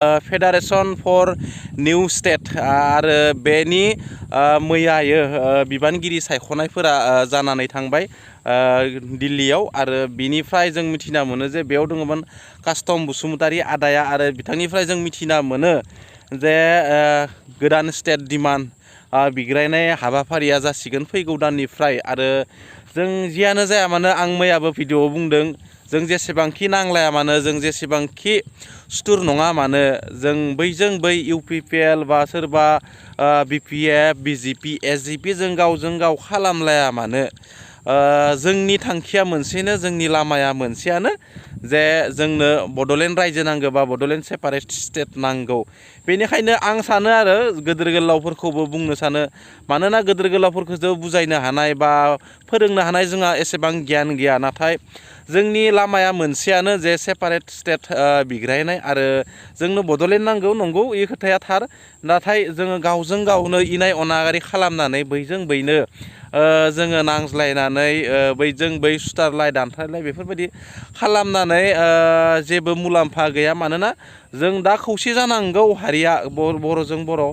Federation four new state आरो बेनि मैयायो बिबानगिरि सायख'नायफोरा जानानै थांबाय दिल्लीयाव आरो बिनिफ्राय जों मिथिना मोनो जे बेयाव दङमोन कास्टम बसुमतारी आदाया आरो बिथांनिफ्राय जों मिथिना मोनो जे गोदान स्टेट डिमान्ड बिग्रायनाय हाबाफारिया जासिगोन फैगौ दाननिफ्राय आरो जों जियानो जाया मानो आं मैयाबो भिडिअआव बुंदों जों जेसेबांखि नांलाया मानो जों जेसेबांखि सुथुर नङा मानो जों बैजों बै इउपिपिएल बा सोरबा बिपिएफ बिजेपि एसजिपि जों गावजों गाव खालामलाया मानो जोंनि थांखिया मोनसेनो जोंनि लामाया मोनसेयानो जे जोंनो बड'लेण्ड रायजो नांगौ बा बड'लेण्ड सेपारेट स्टेट नांगौ बेनिखायनो आं सानो आरो गोदोर गोलावफोरखौबो बुंनो सानो मानोना गोदोर गोलावफोरखौ बुजायनो हानाय बा फोरोंनो हानाय जोंहा एसेबां गियान गैया नाथाय जोंनि लामाया मोनसेयानो जे सेपारेट स्टेट बिग्रायनाय आरो जोंनो बड'लेण्ड नांगौ नंगौ बे खोथाया थार नाथाय जोङो गावजों गावनो इनाय अनागारि खालामनानै बैजों बैनो जोङो नांज्लायनानै बैजों बै सुथारलाय दानथारलाय बेफोरबायदि खालामनानै जेबो मुलाम्फा गैया मानोना जों दा खौसे जानांगौ हारिया बर'जों बर'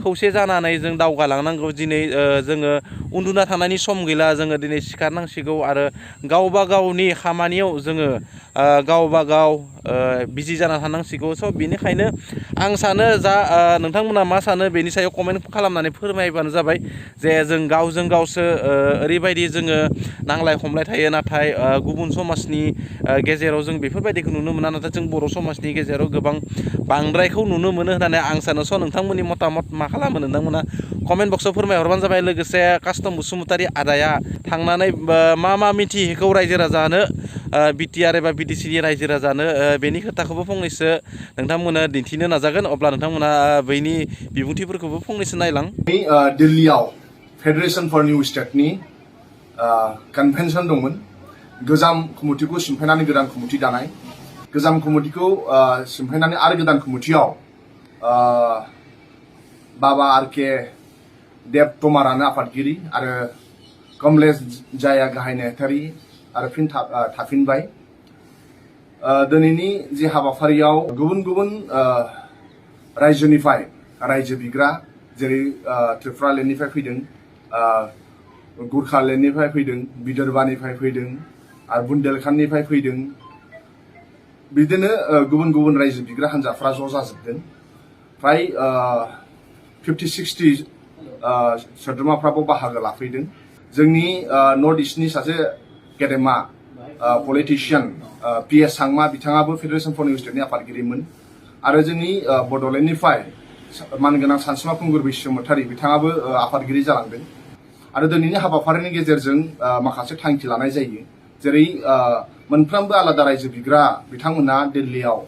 खौसे जानानै जों दावगालांनांगौ दिनै जोङो उन्दुना थानायनि सम गैला जोङो दिनै सिखारनांसिगौ आरो गावबा गावनि खामानियाव जोङो गावबा गाव बिजि जाना थानांसिगौ स' बेनिखायनो आं सानो जा नोंथांमोना मा सानो बेनि सायाव कमेन्ट खालामनानै फोरमायबानो जाबाय जे जों गावजों गावसो ओरैबायदि जोङो नांलाय खमलाय थायो नाथाय गुबुन समाजनि गेजेराव जों बेफोरबायदिखौ नुनो मोना नाथाय जों बर' समाजनि गेजेराव गोबां बांद्रायखौ नुनो मोनो होननानै आं सानो स' नोंथांमोननि मतामत मा खालामो नोंथांमोना कमेन्ट बक्सआव फोरमायहरबानो जाबाय लोगोसे कास्टम बसुमतारी आदाया थांनानै मा मा मिथिहोखौ रायजो राजानो बिटिआर एबा बिटिसिनि रायजो राजानो बेनि खोथाखौबो फंनैसो नोंथांमोना दिन्थिनो नाजागोन अब्ला नोंथांमोना बैनि बिबुंथिफोरखौबो फंनैसो नायलां दिल्लीयाव फेडारेशन फर निउ स्टेटनि कनभेनसन दंमोन गोजाम कमिटिखौ सिमफायनानै गोदान कमिटि दानाय गोजाम कमिटिखौ सिमफायनानै आरो गोदान कमिटियाव बाबा आर.के. देव तमारानो आफादगिरि आरो कमलेश जाया गाहाय नेहाथारि आरो फिन थाफिनबाय दिनैनि जे हाबाफारियाव गुबुन गुबुन रायजोनिफ्राय रायजो बिग्रा जेरै त्रिपुरालेण्डनिफ्राय फैदों गुरखालेण्डनिफ्राय फैदों विदर्भानिफ्राय फैदों आरो बुन्देलखंडनिफ्राय फैदों बिदिनो गुबुन गुबुन रायजो बिग्रा हान्जाफ्रा ज' जाजोबदों फ्राय 50-60 सोद्रोमाफ्राबो बाहागो लाफैदों जोंनि नर्थ इस्टनि सासे गेदेमा पलिटिशियान पि.एस. सांमा बिथाङाबो फेडारेशन फर निउ स्टेटनि आफादगिरिमोन आरो जोंनि बड'लेण्डनिफ्राय मानगोनां सानसुमा खुंगुर बसुमतारी बिथाङाबो आफादगिरि जालांदों आरो दिनैनि हाबाफारिनि गेजेरजों माखासे थांखि लानाय जायो जेरै मोनफ्रोमबो आलादा रायजो बिग्रा बिथांमोना दिल्लीयाव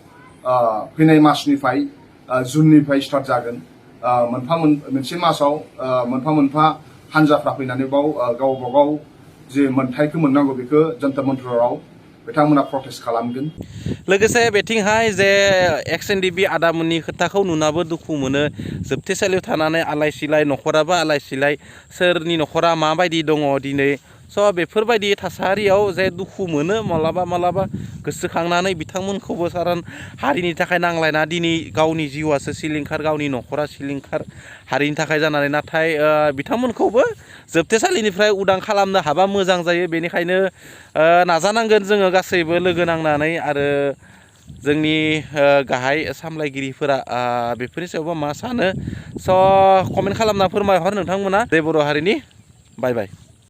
फैनाय मासनिफ्राय जुननिफ्राय स्टार्ट जागोन मोनसे मासाव मोनफा मोनफा हानजाफ्रा फैनानै बाव गावबा गाव जे मोनथायखौ मोननांगौ बेखौ जन्तर मन्तराव बिथांमोना प्रटेस्ट खालामगोन लोगोसे बेथिंहाय जे एक्स.एन.डि.बि. आदामोननि खोथाखौ नुनाबो दुखु मोनो जोबथेसालियाव थानानै आलाय सिलाय न'खराबो आलाय सिलाय सोरनि न'खरा माबायदि दङ दिनै स' बेफोरबायदि थासारियाव जे दुखु मोनो मालाबा मालाबा गोसोखांनानै बिथांमोनखौबो खारन हारिनि थाखाय नांलायना दिनै गावनि जिउआसो सिलिंखार गावनि न'खरा सिलिंखार हारिनि थाखाय जानानै नाथाय बिथांमोनखौबो जोबथेसालिनिफ्राय उदां खालामनो हाबा मोजां जायो बेनिखायनो नाजानांगोन जोङो गासैबो लोगो नांनानै आरो जोंनि गाहाय सामलायगिरिफोरा बेफोरनि सायावबो मा सानो स' कमेन्ट खालामना फोरमायहर नोंथांमोना जय बर' हारिनि बाय बाय।